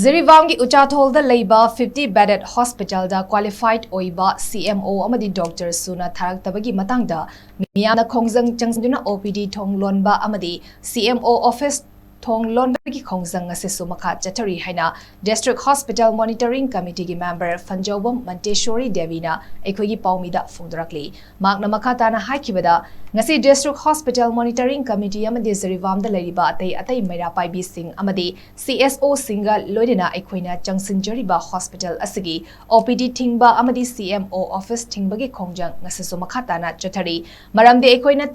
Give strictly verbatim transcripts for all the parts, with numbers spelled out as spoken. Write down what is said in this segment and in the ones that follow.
ꯖꯤꯔꯤꯕꯥꯝꯒꯤ ꯎꯆꯥꯊꯣꯜꯗ ꯂꯩꯕ fifty bedded hospitalꯗ qualified ꯑꯣꯏꯕ C M O ꯑꯃꯗꯤ doctor ꯁꯨꯅ ꯊꯥꯔꯛꯇꯕꯒꯤ ꯃꯇꯥꯡꯗ ꯃꯤꯌꯥꯝꯅ ꯈꯣꯡꯖꯪ ꯆꯪꯁꯤꯟꯗꯨꯅ O P D ꯊꯣꯡ ꯂꯣꯟꯕ ꯑꯃꯗꯤ C M O office ꯊꯣꯡ ꯂꯣꯟꯕꯒꯤ ꯈꯣꯡꯖꯪ ꯑꯁꯤꯁꯨ ꯃꯈꯥ ꯆꯠꯊꯔꯤ ꯍꯥꯏꯅ District Hospital Monitoring Committeeꯒꯤ member ꯐꯟꯖꯧꯕꯝ ꯃꯟꯇꯦꯁꯣꯔꯤ ꯗꯦꯕꯤꯅ ꯑꯩꯈꯣꯏꯒꯤ ꯄꯥꯎꯃꯤꯗ ꯐꯣꯡꯗꯣꯔꯛꯂꯤ꯫ ꯃꯍꯥꯛꯅ ꯃꯈꯥ ꯇꯥꯅ ꯍꯥꯏꯈꯤꯕꯗ, ꯉꯁꯤ District Hospital Monitoring Committee ꯑꯃꯗꯤ ꯖꯤꯔꯤꯕꯥꯝꯗ ꯂꯩꯔꯤꯕ ꯑꯇꯩ ꯑꯇꯩ ꯃꯩꯔꯥ ꯄꯥꯏꯕꯤꯁꯤꯡ ꯑꯃꯗꯤ C S Oꯁꯤꯡꯒ ꯂꯣꯏꯅꯅ ꯑꯩꯈꯣꯏꯅ ꯆꯪꯁꯤꯟꯖꯔꯤꯕ hospital ꯑꯁꯤꯒꯤ O P D ꯊꯤꯡꯕ ꯑꯃꯗꯤ C M O office ꯊꯤꯡꯕꯒꯤ ꯈꯣꯡꯖꯪ ꯉꯁꯤꯁꯨ ꯃꯈꯥ ꯇꯥꯅ ꯆꯠꯊꯔꯤ꯫ ꯃꯔꯝꯗꯤ ꯑꯩꯈꯣꯏꯅ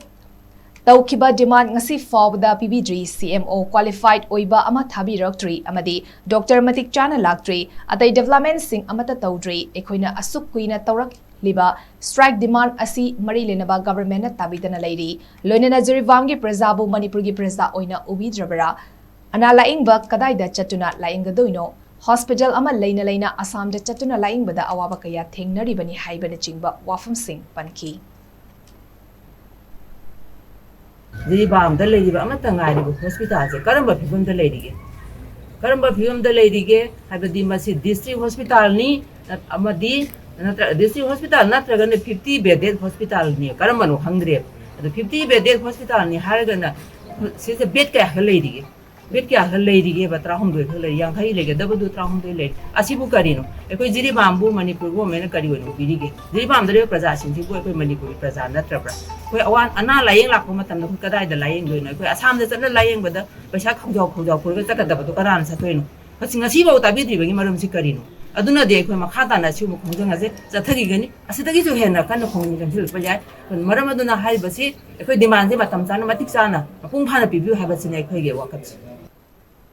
ꯇꯧꯈꯤꯕ demand ꯉꯁꯤ ꯐꯥꯎꯕꯗ ꯄꯤꯕꯤꯗ꯭ꯔꯤ, C M O qualified ꯑꯣꯏꯕ ꯑꯃ ꯊꯥꯕꯤꯔꯛꯇ꯭ꯔꯤ ꯑꯃꯗꯤ doctor ꯃꯇꯤꯛ ꯆꯥꯅ ꯂꯥꯛꯇ꯭ꯔꯤ, ꯑꯇꯩ developmentꯁꯤꯡ ꯑꯃꯠꯇ ꯇꯧꯗ꯭ꯔꯤ꯫ ꯑꯩꯈꯣꯏꯅ ꯑꯁꯨꯛ ꯀꯨꯏꯅ ꯇꯧꯔꯛꯂꯤꯕ strike demand ꯑꯁꯤ ꯃꯔꯤ ꯂꯩꯅꯕ governmentꯅ ꯇꯥꯕꯤꯗꯅ ꯂꯩꯔꯤ꯫ ꯂꯣꯏꯅꯅ ꯖꯤꯔꯤꯕꯥꯝꯒꯤ ꯄ꯭ꯔꯖꯥꯕꯨ ꯃꯅꯤꯄꯨꯔꯒꯤ ꯄ꯭ꯔꯖꯥ ꯑꯣꯏꯅ ꯎꯕꯤꯗ꯭ꯔꯕꯔꯥ? ꯑꯅꯥ ꯂꯥꯌꯦꯡꯕ ꯀꯗꯥꯏꯗ ꯆꯠꯇꯨꯅ ꯂꯥꯌꯦꯡꯒꯗꯣꯏꯅꯣ? Hospital ꯑꯃ ꯂꯩꯅ ꯂꯩꯅ ꯑꯁꯥꯝꯗ ꯆꯠꯇꯨꯅ ꯂꯥꯌꯦꯡꯕꯗ ꯑꯋꯥꯕ ꯀꯌꯥ ꯊꯦꯡꯅꯔꯤꯕꯅꯤ ꯍꯥꯏꯕꯅꯆꯤꯡꯕ ꯋꯥꯐꯝꯁꯤꯡ ꯄꯟꯈꯤ꯫ ꯖꯤꯔꯤꯕꯥꯝꯗ ꯂꯩꯔꯤꯕ ꯑꯃꯠꯇ ꯉꯥꯏꯔꯤꯕ hospitalꯁꯦ ꯀꯔꯝꯕ ꯐꯤꯕꯝꯗ ꯂꯩꯔꯤꯒꯦ? ꯀꯔꯝꯕ ꯐꯤꯕꯝꯗ ꯂꯩꯔꯤꯒꯦ ꯍꯥꯏꯕꯗꯤ ꯃꯁꯤ district hospitalꯅꯤ, ꯑꯃꯗꯤ ꯅꯠꯇ꯭ꯔ district hospital ꯅꯠꯇ꯭ꯔꯒꯅ fifty bedded hospitalꯅꯤ, ꯀꯔꯝꯕꯅꯣ ꯈꯪꯗ꯭ꯔꯦꯕ꯫ ꯑꯗꯣ fifty bedded hospitalꯅꯤ ꯍꯥꯏꯔꯒꯅ ꯁꯤꯁꯦ bed ꯀꯌꯥꯒ ꯂꯩꯔꯤꯒꯦ? Bed ꯀꯌꯥꯒ ꯂꯩꯔꯤꯒꯦꯕ? ꯇꯔꯥꯍꯨꯝꯗꯣꯏ ꯈꯛ ꯂꯩꯔꯤ, ꯌꯥꯡꯈꯩ ꯂꯩꯒꯗꯕꯗꯨ ꯇꯔꯥꯍꯨꯝꯗꯣꯏ ꯂꯩꯔꯤ꯫ ꯑꯁꯤꯕꯨ ꯀꯔꯤꯅꯣ? ꯑꯩꯈꯣꯏ ꯖꯤꯔꯤꯕꯥꯝꯕꯨ ꯃꯅꯤꯄꯨꯔ governmentꯅ ꯀꯔꯤ ꯑꯣꯏꯅ ꯎꯕꯤꯔꯤꯒꯦ? ꯖꯤꯔꯤꯕꯥꯝꯗ ꯂꯩꯕ ꯄ꯭ꯔꯖꯥꯁꯤꯡꯁꯤꯕꯨ ꯑꯩꯈꯣꯏ ꯃꯅꯤꯄꯨꯔꯒꯤ ꯄ꯭ꯔꯖꯥ ꯅꯠꯇ꯭ꯔꯕ꯭ꯔꯥ? ꯑꯩꯈꯣꯏ ꯑꯋꯥ ꯑꯅꯥ ꯂꯥꯌꯦꯡ ꯂꯥꯛꯄ ꯃꯇꯝꯗ ꯑꯩꯈꯣꯏ ꯀꯗꯥꯏꯗ ꯂꯥꯌꯦꯡꯗꯣꯏꯅꯣ? ꯑꯩꯈꯣꯏ ꯑꯁꯥꯝꯗ ꯆꯠꯂ ꯂꯥꯌꯦꯡꯕꯗ ꯄꯩꯁꯥ ꯈꯧꯖꯥꯎ ꯈꯧꯖꯥꯎ ꯄꯨꯔꯒ ꯆꯠꯀꯗꯕꯗꯣ ꯀꯅꯥꯅ ꯆꯠꯇꯣꯏꯅꯣ? ꯉꯁꯤ, ꯉꯁꯤꯐꯥꯎ ꯇꯥꯕꯤꯗ꯭ꯔꯤꯕꯒꯤ ꯃꯔꯝꯁꯤ ꯀꯔꯤꯅꯣ? ꯑꯗꯨꯅꯗꯤ ꯑꯩꯈꯣꯏ ꯃꯈꯥ ꯇꯥꯅ ꯑꯁꯤꯒꯨꯝꯕ ꯈꯣꯡꯖꯪ ꯑꯁꯦ ꯆꯠꯊꯈꯤꯒꯅꯤ꯫ ꯑꯁꯤꯗꯒꯤꯁꯨ ꯍꯦꯟꯅ ꯀꯟꯅ ꯈꯣꯡꯖꯪ ꯆꯪꯁꯤꯜꯂꯛꯄ ꯌꯥꯏ꯫ ꯃꯔꯝ ꯑꯗꯨꯅ ꯍꯥꯏꯔꯤꯕꯁꯤ ꯑꯩꯈꯣꯏ demandꯁꯦ ꯃꯇꯝ ꯆꯥꯅ, ꯃꯇꯤꯛ ꯆꯥꯅ, ꯃꯄꯨꯡ ꯐꯥꯅ ꯄꯤꯕꯤꯌꯨ ꯍꯥꯏꯕꯁꯤꯅꯤ ꯑꯩꯈꯣꯏꯒꯤ ꯋꯥꯀꯠꯁꯦ꯫